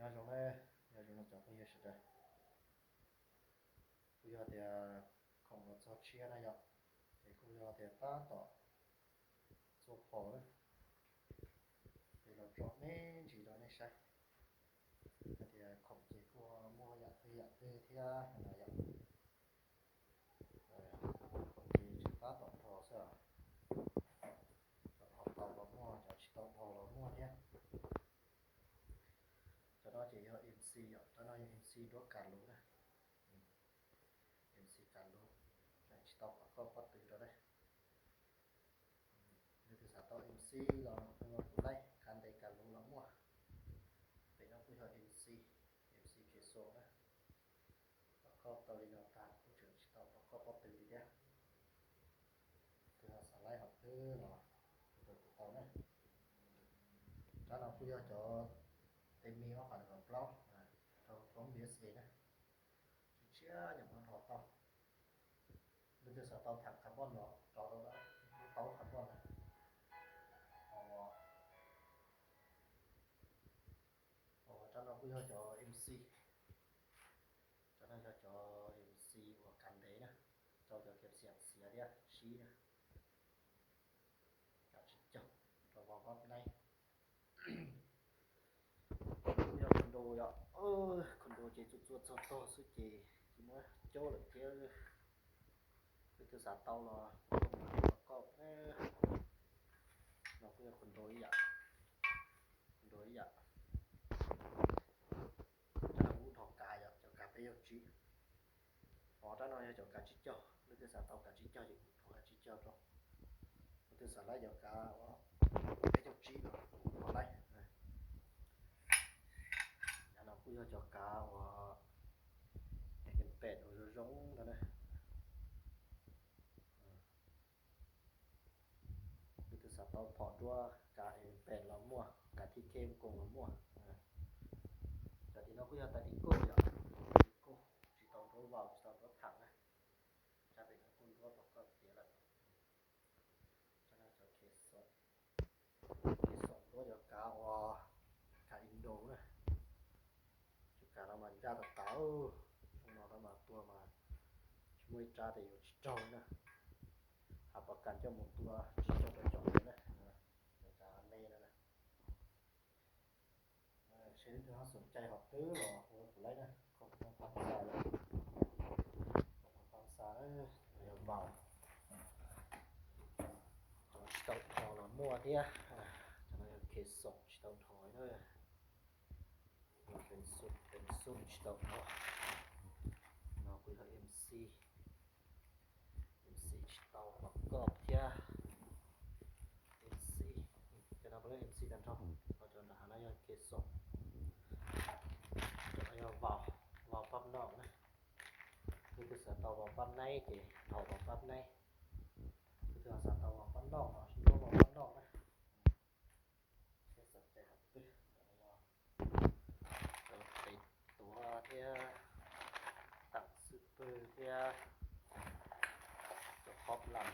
Nyob zoo na, nyob zoo no cov phooj ywg sawv daws. Kuj yog tias khoom los txog tshiab na yom, ces kuj yog tias tab tom txua phom na, ces los tso me ntsis rau nej saib. Hais tias khoom ces kuj muaj yam twg yam twg thiab no yom. Khoom ces tseem tab tom dhos xwb os. Cov dhos tau los muaj, cov tsis tau dhos los muaj thiab. Cov no ces yog M C yom, cov no yog M C nruab kav lus na. M C kav lus, tseem tsis tau pom koj pob tw rau na. Leej twg xav tau M C los hu kuv laij, kav ntev kav lus los muaj. Pem no kuj yog M C, M C kev xoo na. Pom koj tau li no tag kuj tseem tsis tau pom koj pob tw li thiab. Leej twg ho xav laij hom twg los hu rau kuv tau na. Rab no kuj yog cov Temi ob phav nees nkaum plaub, rau hauv P S A na. Tshiab nyuam qhuav dhos tau. Leej twg xav tau tham carbon los rau tau carbon na. Rab no kuj yog cov M C, cov no yog cov M C uas kav ntev na, rau cov kev xiam xiav thiab sib na. Kav tsib caug rau vau pab naib. Kuj yog khondos yom, khondos ces txua txua txog tog xwb ces tsis muab caub lawm thiab. Leej twg xav tau los hu rau kuv tau koj. No kuj yog khondos ib yam, khondos ib yam. Rab no kuj dhos kav yom, cov kav peb caug tsib. Ho rab no yog cov kav tsib caug, leej twg xav tau kav tsib caug ces kuv dhos kav tsib caug rau. Leej twg xav laij cov kav uas peb caug tsib no kuj ho laij. Yav no kuj yog cov kav uas pem uas zoo zoo no na. Leej twg xav tau phom nruab kav pem los muaj, kav thib kheb koos los muaj. Cov tim no kuj yog tais tim koj yom, tim koj tsis tau nruab vaus tsis tau nruab tham na. Tsab pem no kuj nruab pom koj tiav lawm. Tsab no cov kev xoom, kev xoom nruab cov kav uas kav Indo na. Cov kav no mas ncaj tas tas, zoo no rau mas tua mas tsis muaj ib tsab tias yuav tsis raug na. Has pas kas coj mus tua tsis raug rau cov ntawd na. Cov kav me no na. Seb leej twg ho xoom cai hom twg los hu rau kuv laij na, khoom no pab xa, khoom no pab xa, yog vaus. Cov tsis tau dhos los muaj thiab, cov no yog kev xoom tsis tau dhos na. Peev xwm, peev xwm tsis tau dhos. No kuj yog M C, M C tsis tau pom koj thiab. M C, cov no puav leej M C tag nrho, ho cov nram hav no yog kev xoom. Cov no yog vaus, vaus pab noj na. Leej twg xav tau vaus pab naib ces dhos vaus pab naib. Leej twg xav tau vaus pab noj los sim nruab vaus pab noj na. Seb xav cai hom twg, cov no yog cov tes tuav thiab, tam xwb pwg thiab, cov qhob las